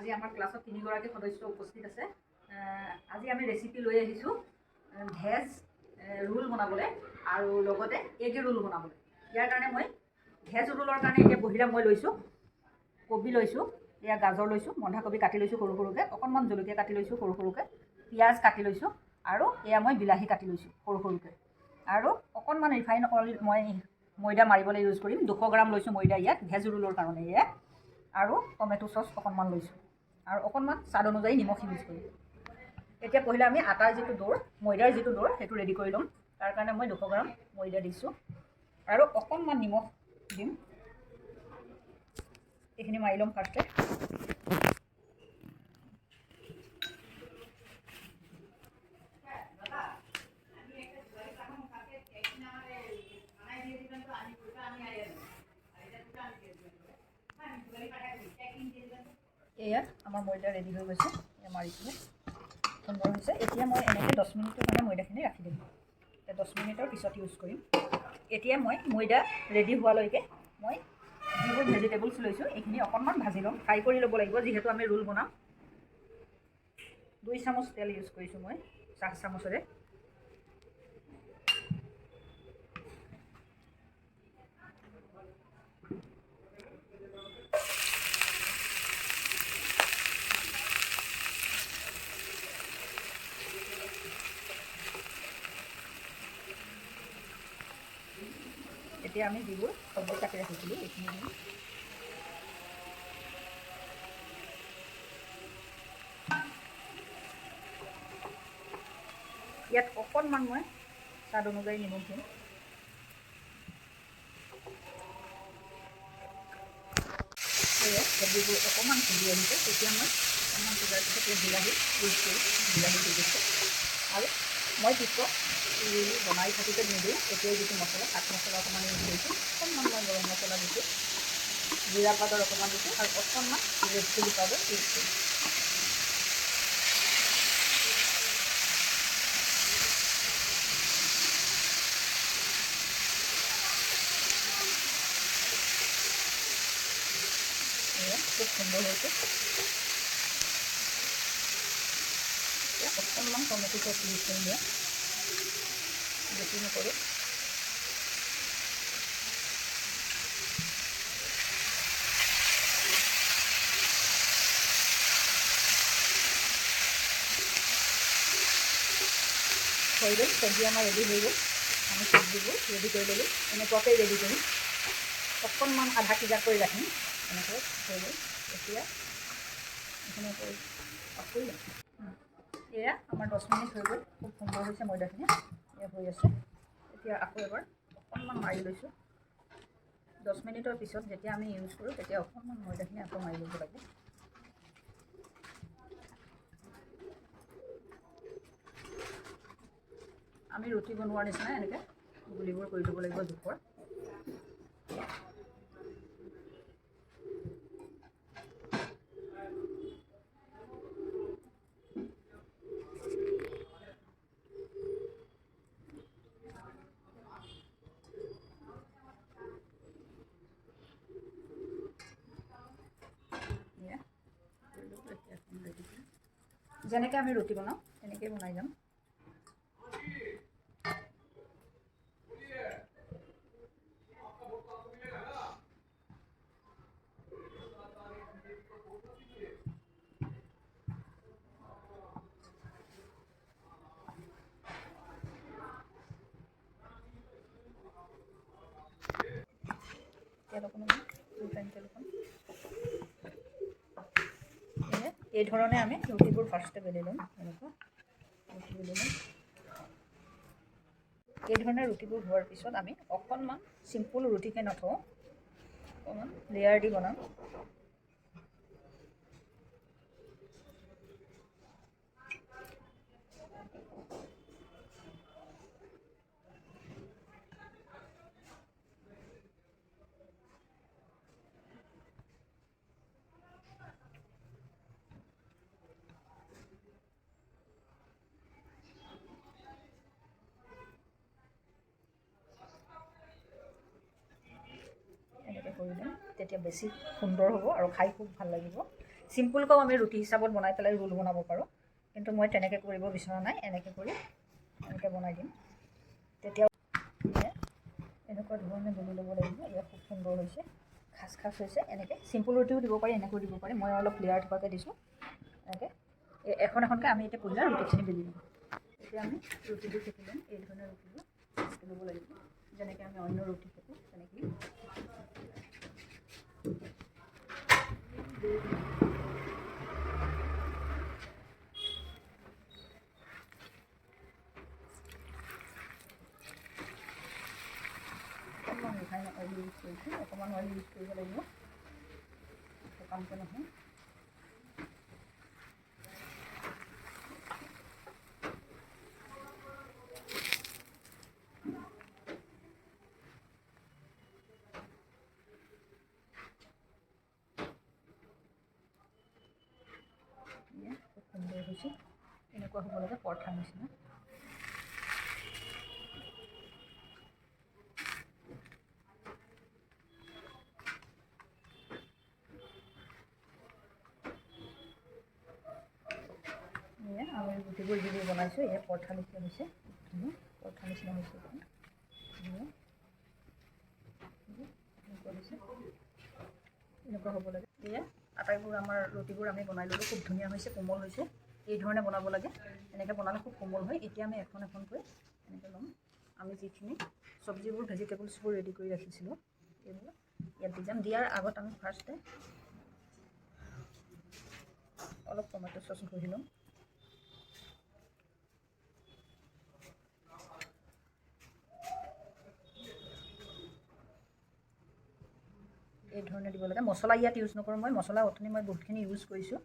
আজি আমাৰ ক্লাছত তিনিগৰাকী সদস্য উপস্থিত আছে। আজি আমি ৰেচিপি লৈ আহিছোঁ ভেজ ৰোল বনাবলৈ আৰু লগতে এগ ৰোল বনাবলৈ। ইয়াৰ কাৰণে মই ভেজ ৰোলৰ কাৰণে এতিয়া বহিলা মই লৈছোঁ কবি লৈছোঁ, এয়া গাজৰ লৈছোঁ, বন্ধাকবি কাটি লৈছোঁ সৰু সৰুকৈ, অকণমান জলকীয়া কাটি লৈছোঁ সৰু সৰুকৈ, পিঁয়াজ কাটি লৈছোঁ আৰু এয়া মই বিলাহী কাটি লৈছোঁ সৰু সৰুকৈ আৰু অকণমান ৰিফাইন অইল মই ময়দা মাৰিবলৈ ইউজ কৰিম। 200 গ্ৰাম লৈছোঁ ময়দা ইয়াত ভেজ ৰোলৰ কাৰণে এয়া, আৰু টমেটো চচ অকণমান লৈছোঁ আৰু অকণমান স্বাদ অনুযায়ী নিমখ ইউজ কৰিম। এতিয়া পহিলা আমি আটাৰ যিটো দৌৰ, ময়দাৰ যিটো দৌৰ, সেইটো ৰেডি কৰি ল'ম। তাৰ কাৰণে মই 200 গ্ৰাম ময়দা দিছোঁ আৰু অকণমান নিমখ দিম। এইখিনি মাৰি ল'ম ফাৰ্ষ্টে। এয়া আমাৰ ময়দা ৰেডি হৈ গৈছে, এয়া মাৰিছিলোঁ, সুন্দৰ হৈছে। এতিয়া মই এনেকৈ 10 মিনিটৰ কাৰণে ময়দাখিনি ৰাখি দিম। 10 মিনিটৰ পিছত ইউজ কৰিম। এতিয়া মই ময়দা ৰেডি হোৱালৈকে মই যিবোৰ ভেজিটেবলছ লৈছোঁ এইখিনি অকণমান ভাজি ল'ম, ফ্ৰাই কৰি ল'ব লাগিব যিহেতু আমি ৰোল বনাম। 2 চামুচ তেল ইউজ কৰিছোঁ মই, চাহ চামুচেৰে। এতিয়া আমি যিবোৰ চব্জি কাটি ৰাখিছিলোঁ এইখিনি দিম। ইয়াত অকণমান মই স্বাদ অনুযায়ী নিমখ দিম। চব্জিবোৰ অকণমান সিজি আহিছে, তেতিয়া মই অকণমান সিজাৰ পিছত ইয়াত বিলাহী ইউজ কৰিম। বিলাহী দি দিছোঁ আৰু মই পিছত বনাই থাকোঁতে নিদিওঁ। এতিয়াই যিটো মছলা, শাক মছলা অকণমান ইউজ কৰিছোঁ, অকণমান মই গৰম মছলা দিছোঁ, জিৰা পাউডাৰ অকণমান দিছোঁ আৰু অকণমান ৰেড চিলি পাউডাৰ ইউজ কৰিছোঁ। খুব সুন্দৰ হৈছে। অকণমান টমেটো চচ ইউজ কৰিম, ইয়াত বেছি নকৰোঁ। হৈ গ'ল, চব্জি আমাৰ ৰেডি হৈ গ'ল। আমি চব্জিবোৰ ৰেডি কৰি ল'লোঁ। এনেকুৱাকৈ ৰেডি কৰিম, অকণমান আধা সিজা কৰি ৰাখিম। এনেকৈ হৈ গ'ল। এতিয়া এইখিনি অফ কৰি ল'ম। এয়া আমাৰ 10 মিনিট হৈ গ'ল, খুব সুন্দৰ হৈছে ময়দাখিনি, এয়া হৈ আছে। এতিয়া আকৌ এবাৰ অকণমান মাৰি লৈছোঁ। 10 মিনিটৰ পিছত যেতিয়া আমি ইউজ কৰোঁ তেতিয়া অকণমান ময়দাখিনি আকৌ মাৰি ল'ব লাগে। আমি ৰুটি বনোৱাৰ নিচিনা এনেকৈ গুলিবোৰ কৰি ল'ব লাগিব জোখৰ। যেনেকৈ আমি ৰুটি বনাওঁ তেনেকৈয়ে বনাই যাম। তেল অকণমান, ৰিফাইন তেল অকণ। এই ধৰণে আমি ৰুটিবোৰ ফাৰ্ষ্টে বেলি ল'ম। এনেকুৱা ৰুটি বেলি ল'ম। এই ধৰণে ৰুটিবোৰ হোৱাৰ পিছত আমি অকণমান চিম্পুল ৰুটিকে নথওঁ, অকণমান লেয়াৰ দি বনাম। এনেকৈ কৰি দিম, তেতিয়া বেছি সুন্দৰ হ'ব আৰু খাই খুব ভাল লাগিব। চিম্পুলকৈও আমি ৰুটি হিচাপত বনাই পেলাই ৰোল বনাব পাৰোঁ, কিন্তু মই তেনেকৈ কৰিব বিচৰা নাই। এনেকৈ কৰি এনেকৈ বনাই দিম। তেতিয়া এনেকুৱা ধৰণে বেলি ল'ব লাগিব। এয়া খুব সুন্দৰ হৈছে, খাচ খাচ হৈছে। এনেকৈ চিম্পুল ৰুটিও দিব পাৰি, এনেকৈও দিব পাৰি। মই অলপ লেয়াৰ থকাকৈ দিছোঁ। এনেকৈ এখন এখনকৈ আমি এতিয়া পহিলা ৰুটিখিনি বেলি ল'ম। এতিয়া আমি ৰুটিবোৰ সেকি ল'ম। এই ধৰণে ৰুটিবোৰ সেকি ল'ব লাগিব, যেনেকৈ আমি অন্য ৰুটি সেকোঁ তেনেকেই। অকণমান ৰিফাইন অইল ইউজ কৰিছোঁ, অকণমান অইল ইউজ কৰিব লাগিব, শুকানকৈ নহয়। খুব সুন্দৰ হৈছে, এনেকুৱা হ'ব লাগে পৰঠাৰ নিচিনা। আমি ৰুটিবোৰ যিবোৰ বনাইছোঁ, এয়া পৰঠা নিচিনা হৈছে, ধুনীয়া পৰঠা নিচিনা হৈছে। ধুনীয়া এনেকুৱা হৈছে, এনেকুৱা হ'ব লাগে। এয়া আটাইবোৰ আমাৰ ৰুটিবোৰ আমি বনাই ল'লোঁ, খুব ধুনীয়া হৈছে, কোমল হৈছে। এই ধৰণে বনাব লাগে, এনেকৈ বনালে খুব কোমল হয়। এতিয়া আমি এখন এখনকৈ এনেকৈ ল'ম। আমি যিখিনি চব্জিবোৰ, ভেজিটেবলছবোৰ ৰেডি কৰি ৰাখিছিলোঁ, এইবোৰ ইয়াত দি যাম। দিয়াৰ আগত আমি ফাৰ্ষ্টে অলপ টমেট' চচ ঘঁহি ল'ম। এই ধৰণে দিব লাগে। মছলা ইয়াত ইউজ নকৰোঁ মই, মছলা অথনি মই বহুতখিনি ইউজ কৰিছোঁ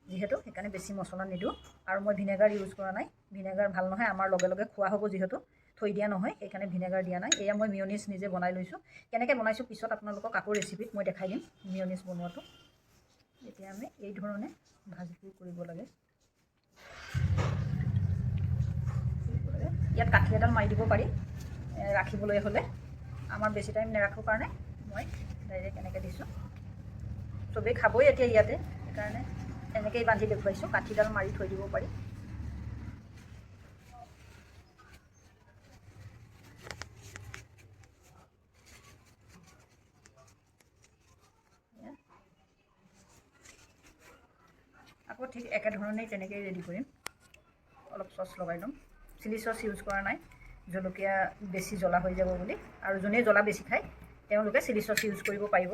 যিহেতু, সেইকাৰণে বেছি মছলা নিদিওঁ। আৰু মই ভিনেগাৰ ইউজ কৰা নাই, ভিনেগাৰ ভাল নহয়, আমাৰ লগে লগে খোৱা হ'ব যিহেতু, থৈ দিয়া নহয়, সেইকাৰণে ভিনেগাৰ দিয়া নাই। এয়া মই মিয়নিজ নিজে বনাই লৈছোঁ। কেনেকৈ বনাইছোঁ পিছত আপোনালোকক আকৌ ৰেচিপিত মই দেখাই দিম মিয়নিজ বনোৱাটো। এতিয়া আমি এই ধৰণে ভাজিবোৰ কৰিব লাগে। ইয়াত কাঠি এডাল মাৰি দিব পাৰি ৰাখিবলৈ হ'লে। আমাৰ বেছি টাইম নাৰাখোঁ কাৰণে মই ডাইৰেক্ট এনেকৈ দিছোঁ। চবেই খাবই এতিয়া ইয়াতে, সেইকাৰণে এনেকৈয়ে বান্ধি দেখুৱাইছোঁ। কাঠিডাল মাৰি থৈ দিব পাৰি। আকৌ ঠিক একেধৰণেই তেনেকৈয়ে ৰেডি কৰিম। অলপ চচ লগাই ল'ম। চিলি চচ ইউজ কৰা নাই, জলকীয়া বেছি জ্বলা হৈ যাব বুলি। আৰু যোনেই জ্বলা বেছি খায় তেওঁলোকে চিলি চচ ইউজ কৰিব পাৰিব।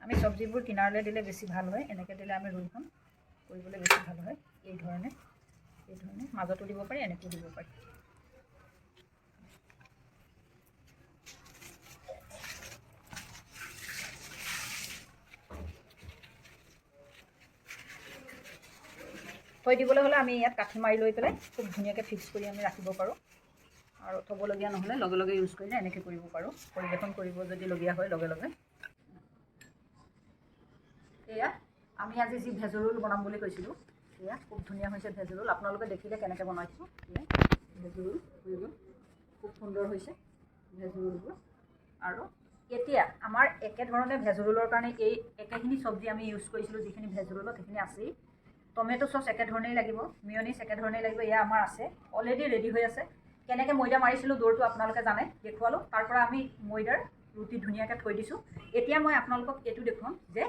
আমি চব্জিবোৰ কিনাৰলৈ দিলে বেছি ভাল হয়, এনেকৈ দিলে আমি ৰোলখন কৰিবলৈ বেছি ভাল হয়। এই ধৰণে মাজতো দিব পাৰি, এনেকৈও দিব পাৰি। থৈ দিবলৈ হ'লে আমি ইয়াত কাঠি মাৰি লৈ পেলাই খুব ধুনীয়াকৈ ফিক্স কৰি আমি ৰাখিব পাৰোঁ। আৰু থ'বলগীয়া নহ'লে লগে লগে ইউজ কৰিলে এনেকৈ কৰিব পাৰোঁ, পৰিৱেশন কৰিব যদি লগীয়া হয় লগে লগে। এয়া আমি আজি যি ভেজ ৰোল বনাম বুলি কৈছিলোঁ, এয়া খুব ধুনীয়া হৈছে ভেজ ৰোল। আপোনালোকে দেখিলে কেনেকৈ বনাইছোঁ। এয়া ভেজ ৰোল হৈ গ'ল, খুব সুন্দৰ হৈছে ভেজ ৰোলবোৰ। আৰু এতিয়া আমাৰ একেধৰণে ভেজ ৰোলৰ কাৰণে এই একেখিনি চব্জি আমি ইউজ কৰিছিলোঁ, যিখিনি ভেজ ৰোলত সেইখিনি আছেই। টমেট' চচ একেধৰণেই লাগিব, মিয়নিজ একেধৰণেই লাগিব। এয়া আমাৰ আছে, অলৰেডি ৰেডি হৈ আছে। কেনেকৈ ময়দা মাৰিছিলোঁ দৌৰটো আপোনালোকে জানে, দেখুৱালোঁ। তাৰ পৰা আমি ময়দাৰ ৰুটি ধুনীয়াকৈ থৈ দিছোঁ। এতিয়া মই আপোনালোকক এইটো দেখুৱাম যে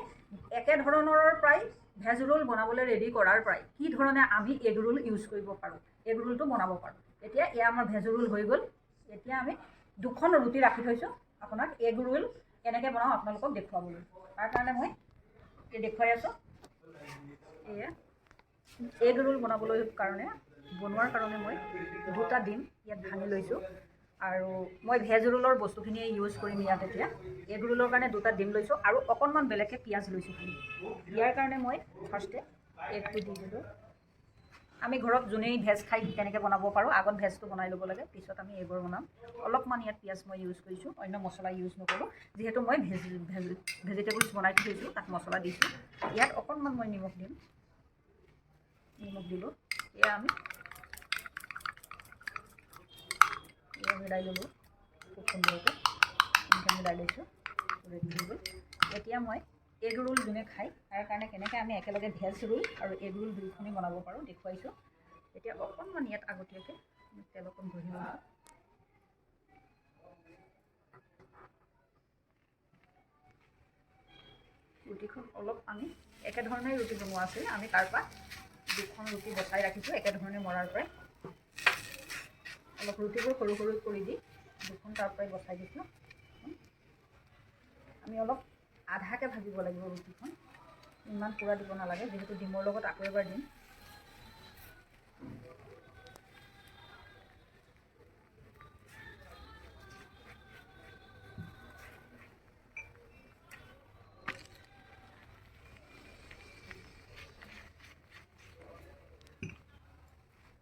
একেধৰণৰ প্ৰায় ভেজ ৰোল বনাবলৈ ৰেডি কৰাৰ পৰাই কি ধৰণে আমি এগ ৰোল ইউজ কৰিব পাৰোঁ, এগ ৰোলটো বনাব পাৰোঁ। এতিয়া এয়া আমাৰ ভেজ ৰোল হৈ গ'ল। এতিয়া আমি দুখন ৰুটি ৰাখি থৈছোঁ আপোনাক এগ ৰোল কেনেকৈ বনাওঁ আপোনালোকক দেখুৱাবলৈ। তাৰ কাৰণে মই এই দেখুৱাই আছোঁ। এয়া এগ ৰোল বনাবলৈ কাৰণে বনোৱাৰ কাৰণে মই দুটা ডিম ইয়াত ভাঙি লৈছোঁ। আৰু মই ভেজ ৰোলৰ বস্তুখিনিয়ে ইউজ কৰিম ইয়াত। এতিয়া এগ ৰোলৰ কাৰণে দুটা ডিম লৈছোঁ আৰু অকণমান বেলেগকৈ পিঁয়াজ লৈছোঁ খালি। ইয়াৰ কাৰণে মই ফাৰ্ষ্টে এগটো দি দিলোঁ। আমি ঘৰত যোনেই ভেজ খাই তেনেকৈ বনাব পাৰোঁ। আগত ভেজটো বনাই ল'ব লাগে, পিছত আমি এগৰ বনাম। অলপমান ইয়াত পিঁয়াজ মই ইউজ কৰিছোঁ, অন্য মছলা ইউজ নকৰোঁ, যিহেতু মই ভেজ ভেজ ভেজিটেবলছ বনাই থৈছোঁ, তাত মছলা দিছোঁ। ইয়াত অকণমান মই নিমখ দিম, নিমখ দিলোঁ। এয়া আমি এয়া মিলাই ল'লোঁ খুব সুন্দৰকৈ, এনেকৈ মিলাই লৈছোঁ, ৰেডি হৈ গ'ল। এতিয়া মই এগ ৰোল যোনে খায় তাৰ কাৰণে কেনেকৈ আমি একেলগে ভেজ ৰোল আৰু এগ ৰোল দুয়োখনেই বনাব পাৰোঁ দেখুৱাইছোঁ। এতিয়া অকণমান ইয়াত আগতীয়াকৈ তেল অকণ ঘঁহি লৈছোঁ। ৰুটিখন অলপ আমি একেধৰণে ৰুটি বনোৱা আছিল, আমি তাৰপৰা দুখন ৰুটি বচাই ৰাখিছোঁ একেধৰণে মৰাৰ পৰাই। অলপ ৰুটিবোৰ সৰু সৰু কৰি দি দুখন তাৰ পৰাই বচাই দিছোঁ। আমি অলপ আধাকৈ ভাজিব লাগিব ৰুটিখন, ইমান পূৰা দিব নালাগে, যিহেতু ডিমৰ লগত আকৌ এবাৰ দিম।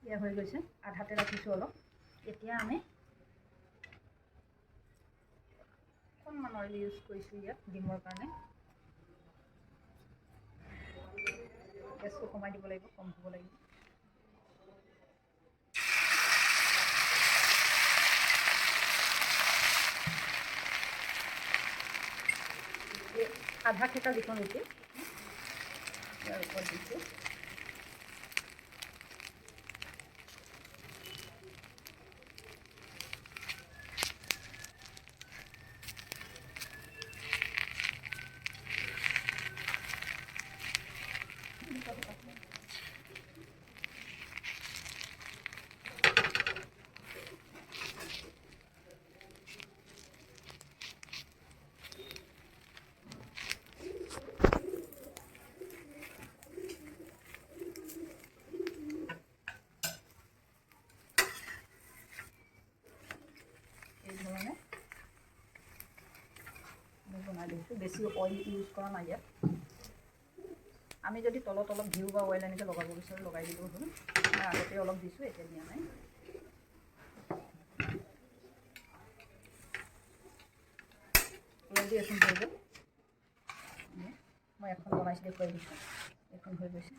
এয়া হৈ গৈছে, আধাতে ৰাখিছোঁ অলপ। এতিয়া আমি অকণমান অইল ইউজ কৰিছোঁ ইয়াত ডিমৰ কাৰণে। গেছটো কমাই দিব লাগিব, কম হ'ব লাগিব। এই আধা খেকা যিখন ৰুটি ইয়াৰ ওপৰত দিছোঁ। এইধৰণে আমি বনাই লৈছোঁ, বেছি অইল ইউজ কৰা নাই ইয়াত। আমি যদি তলত অলপ ঘিউ বা অইল এনেকৈ লগাব বিচাৰোঁ লগাই দিলেও হ'ল। মই আগতে অলপ দিছোঁ, এতিয়া দিয়া নাই। অলৰেডি এখন হৈ গ'ল, মই এখন বনাইছোঁ দেখুৱাই দিছোঁ, এখন হৈ গৈছে,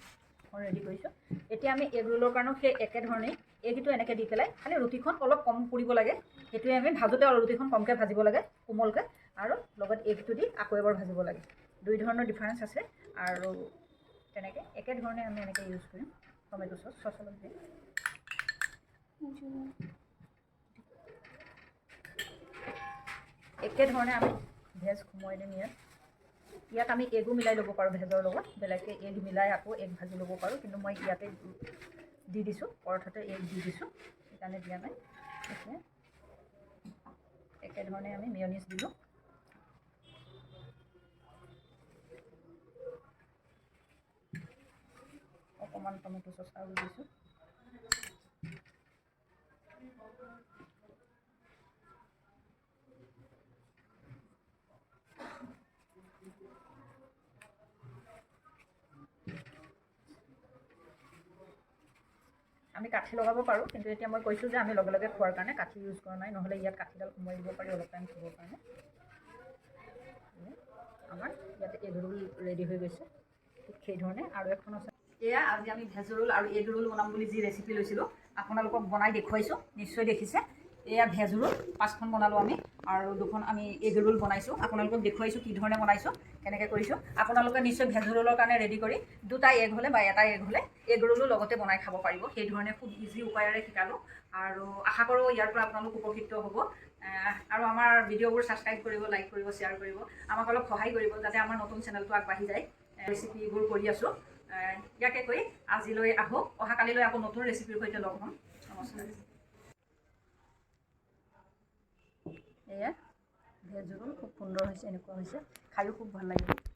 এখন ৰেডি কৰিছোঁ। এতিয়া আমি এগ ৰোলৰ কাৰণেও সেই একেধৰণেই এগটো এনেকৈ দি পেলাই, খালি ৰুটিখন অলপ কম পুৰিব লাগে, সেইটোৱে আমি ভাজোঁতে অলপ ৰুটিখন কমকৈ ভাজিব লাগে কোমলকৈ, আৰু লগত এগটো দি আকৌ এবাৰ ভাজিব লাগে। দুই ধৰণৰ ডিফাৰেঞ্চ আছে। আৰু তেনেকৈ একেধৰণে আমি এনেকৈ ইউজ কৰিম টমেট' চচ, চচ অলপ দিম। একেধৰণে আমি ভেজ সোমোৱাই দিম ইয়াত। ইয়াত আমি এগো মিলাই ল'ব পাৰোঁ ভেজৰ লগত, বেলেগকৈ এগ মিলাই আকৌ এগ ভাজি ল'ব পাৰোঁ, কিন্তু মই ইয়াতে দি দিছোঁ, পৰঠাতে এগ দি দিছোঁ, সেইকাৰণে দিয়া নাই। এতিয়া একেধৰণে আমি মেয়নিজ দিলোঁ। অকণমান টমেট' চচ আৰু দিছোঁ। আমি কাঠি লগাব পাৰোঁ, কিন্তু এতিয়া মই কৈছোঁ যে আমি লগে লগে খোৱাৰ কাৰণে কাঠি ইউজ কৰা নাই, নহ'লে ইয়াত কাঠিডাল সোমোৱাই দিব পাৰি অলপ টাইম থ'বৰ কাৰণে। আমাৰ ইয়াতে এগ ৰোল ৰেডি হৈ গৈছে। ঠিক সেইধৰণে আৰু এখন আছে। এয়া আজি আমি ভেজ ৰোল আৰু এগ ৰোল বনাম বুলি যি ৰেচিপি লৈছিলোঁ আপোনালোকক বনাই দেখুৱাইছোঁ, নিশ্চয় দেখিছে। এয়া ভেজ ৰোল 5খন বনালোঁ আমি, আৰু 2খন আমি এগ ৰোল বনাইছোঁ। আপোনালোকক দেখুৱাইছোঁ কি ধৰণে বনাইছোঁ, কেনেকৈ কৰিছোঁ। আপোনালোকে নিশ্চয় ভেজ ৰোলৰ কাৰণে ৰেডি কৰি 2টা এগ হ'লে বা 1টা এগ হ'লে এগ ৰোলো লগতে বনাই খাব পাৰিব। সেইধৰণে খুব ইজি উপায়েৰে শিকালোঁ, আৰু আশা কৰোঁ ইয়াৰ পৰা আপোনালোক উপকৃত হ'ব। আৰু আমাৰ ভিডিঅ'বোৰ ছাবস্ক্ৰাইব কৰিব, লাইক কৰিব, শ্বেয়াৰ কৰিব, আমাক অলপ সহায় কৰিব যাতে আমাৰ নতুন চেনেলটো আগবাঢ়ি যায়। ৰেচিপিবোৰ কৰি আছোঁ। ইয়াকে কৈ আজিলৈ আহোঁ, অহাকালিলৈ আকৌ নতুন ৰেচিপিৰ সৈতে লগ হ'ম। নমস্কাৰ। এয়া ভেজ ৰোল খুব সুন্দৰ হৈছে, এনেকুৱা হৈছে, খায়ো খুব ভাল লাগিব।